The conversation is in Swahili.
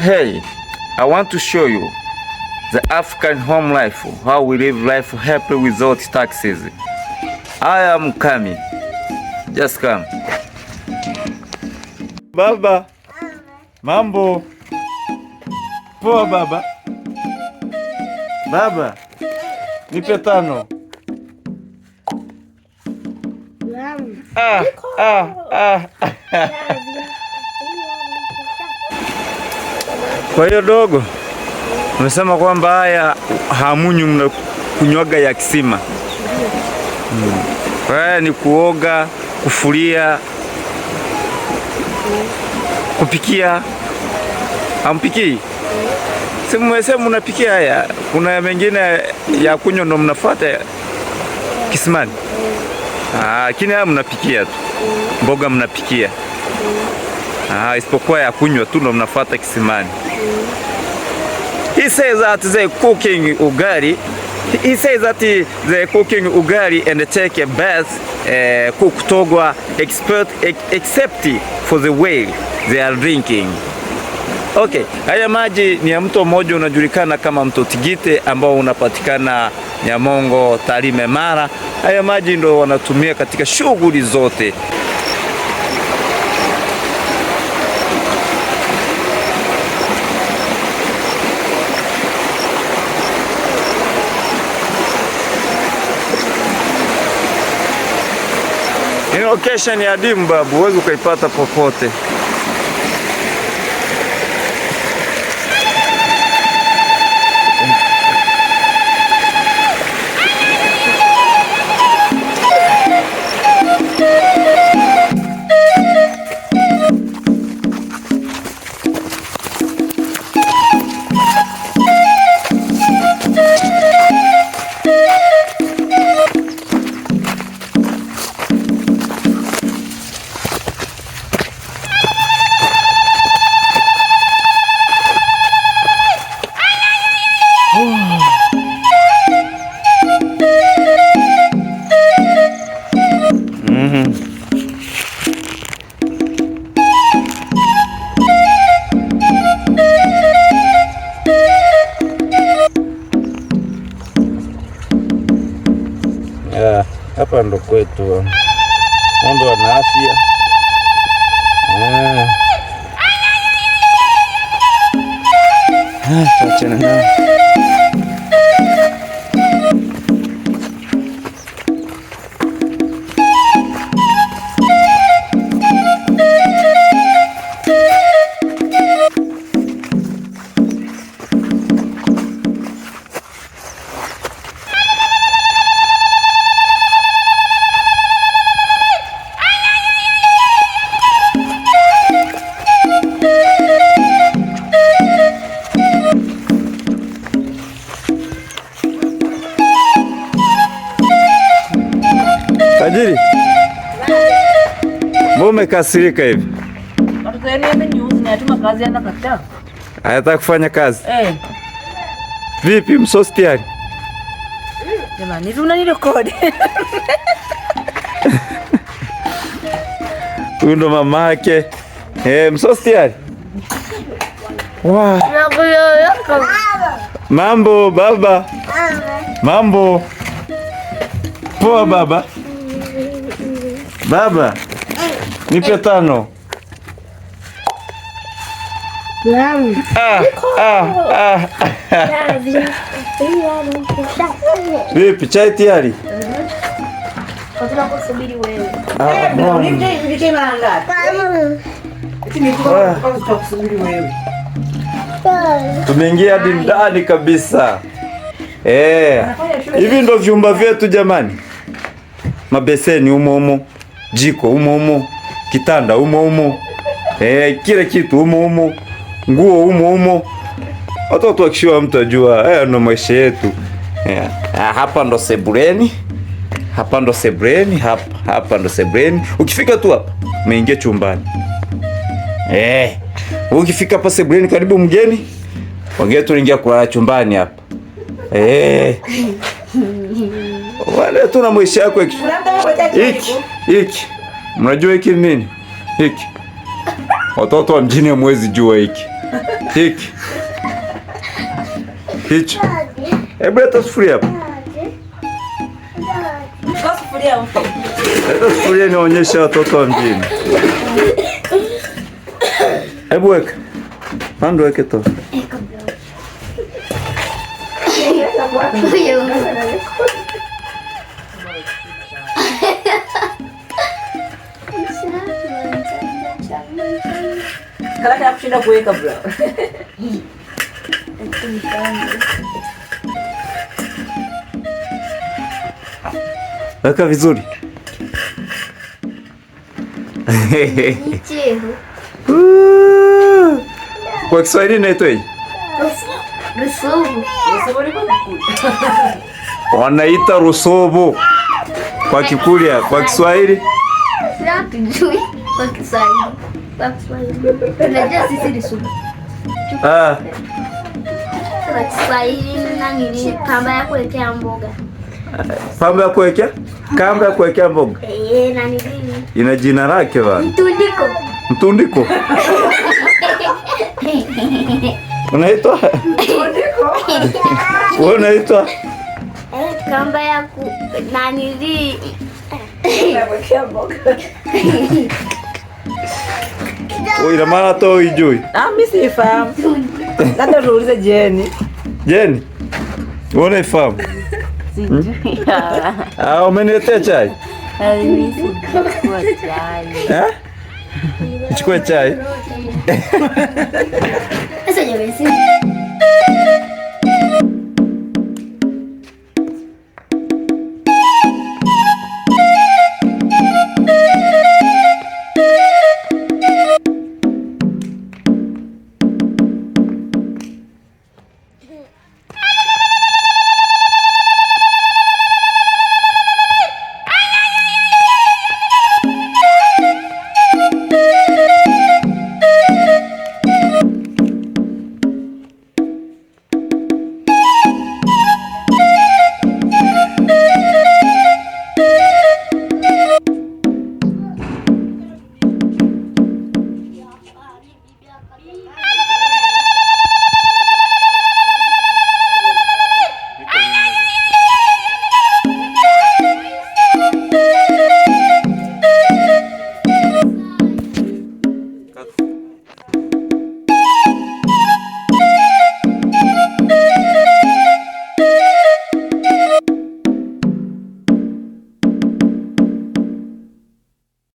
Hey, I want to show you the African home life, how we live life happy without taxes. I am coming. Just come. Baba, mambo poa baba. Baba, nipe 5. Ah, ah, ah. Kwa hiyo dogo, umesema kwamba haya hamunywi, mnakunywaga ya kisima. Kwa hiyo ni kuoga, kufulia, kupikia. Hampikii? Si mmesema mnapikia haya. Kuna mengine ya kunywa ndo mnafuata kisimani. Lakini haya mnapikia tu. Mboga mnapikia. Isipokuwa ya kunywa tu ndo mnafuata kisimani. He says that they cooking ugali. He says that they cooking ugali and take a bath, cook togwa expert except for the well they are drinking. Okay, haya maji ni ya mto mmoja unajulikana kama mto Tigite ambao unapatikana Nyamongo, Tarime, Mara. Haya maji ndo wanatumia katika shughuli zote. Ni location ya adimu babu, huwezi ukaipata popote. Hapa ndo kwetu, ng'ombe wana afya. Tuachane nao. Tajiri, mbona umekasirika hivi? Anataka kufanya kazi. Vipi msosi tayari? Jamani, hivi unanirekodi? Huyu ndo mamake. Msosi tayari? Wow. Mambo baba. Mambo. Poa baba. Baba, nipe 5. Ah, ah, ah. Vipi, chai tayari? Tumeingia hadi ndani kabisa. Hivi ndo vyumba vyetu jamani. Mabeseni umo umo, jiko umo umo, kitanda umo umo, kila kitu umo umo, nguo umo umo. Watoto wakishiwa mtu ajua, ndo maisha yetu. Hapa ndo sebuleni. Hapa ndo sebuleni, hapa ndo sebuleni. Ukifika tu hapa, umeingia chumbani. Ukifika hapa sebuleni karibu mgeni, wengine tunaingia kulala chumbani hapa. Wale tu na maisha yako hiki. Hiki. Mnajua hiki ni nini? Hiki. Watoto wa mjini hamwezi jua hiki. Hiki. Hicho. Hebu leta sufuria hapa. Chukua sufuria mpe. Leta sufuria nionyeshe watoto wa mjini. Hebu weka. Pando weke to. Kalaka kushinda kuweka bro. Weka vizuri. Kwa Kiswahili inaitwaje? Rusubu. Wanaita rusubu kwa Kikurya, kwa Kiswahili Hatujui kwa Kiswahili. Kwa Kiswahili. Tunajua sisi rusubu. Ah, Kwa Kiswahili na nini pamba ya kuwekea mboga. pamba ya kuwekea kamba ya kuwekea mboga Eh, na nini? ina jina lake bana. Mtundiko. Mtundiko unaitwa wewe unaitwa Eh, kamba ya ku na nini? Kuwekea mboga. Wewe, ina maana hata huijui. Ah, mimi sifahamu. Labda tuulize Jeni. Jeni, wewe unaifahamu? Sijui. Ah, umeniletea chai Mimi sijui chai. eh? Nichukue chai. Sasa jamani.